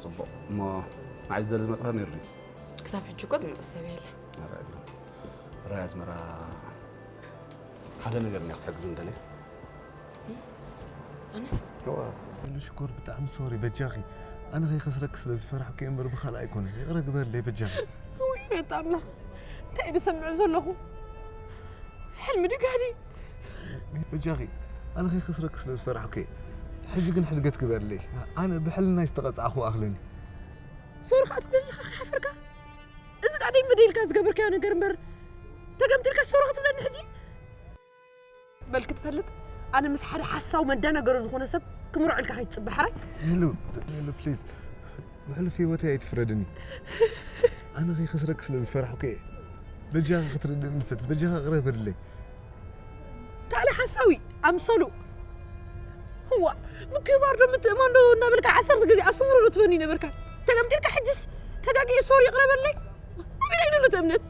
ጽቡቕ። እሞ ንዓይ ዝደሊ ዝመጽእ ሰብ ነይሩ ድዩ? ክሳብ ሕጂ እኮ ዝመጸ ሰብ የለ። ኧረ የለን። ራይ ኣዝመራ ሓደ ነገር እኒኣ ክትሕግዝኒ ደልየ። ኣነ እዋ፣ ሉ ሽኮር ብጣዕሚ ሶሪ በጃኺ። ኣነ ከይከስረኪ ስለ ዝፈራሕኩ እየ እምበር ብኻልእ ኣይኮነን። ይቕረ ግበርለይ በጃኺ። ውይ ነታ ኣምላኽ፣ እንታይ እዩ ዝሰምዕ ዘለኹ? ሕልሚ ድጋዲ? በጃኺ ኣነ ከይከስረኪ ስለ ዝፈራሕኩ እየ። ሕጂ ግን ሕድገት ግበርለይ። ኣነ ብሕልናይ ዝተቐጻዕኹ ኣኽለኒ። ሶሪ ከዓ ትብለኒ ኢኻ ከይሓፈርካ? እዚ ዳኣ ደይ መደይ ኢልካ ዝገበርካዮ ነገር እምበር፣ ተገምጢልካ ሶሪ ክትብለኒ ሕጂ? በል ክትፈልጥ፣ ኣነ ምስ ሓደ ሓሳዊ መዳናገሮ ዝኾነ ሰብ ክምርዖ ኢልካ ከይትጽበ ሓራይ። ሄሉ፣ ሄሉ ፕሊዝ፣ ብሕሉፍ ህይወተይ ኣይትፍረድኒ። ኣነ ከይከስረኪ ስለ ዝፈራሕኩ እየ። በጃኻ ክትርድእኒ ንፈትል። በጃኻ ይቕረ በልለይ። ታለ ሓሳዊ ኣምሰሉ። እዋ፣ ምክባር ዶ ምትእማን ዶ እንዳበልካ ዓሰርተ ግዜ ኣስተምሮ ዶ ትበኒ ነበርካ? ተገምጢልካ ሕጅስ ተጋጊየ ሶሪ ይቕረ በለይ። ኣበይ ኢሉ እቲ እምነት?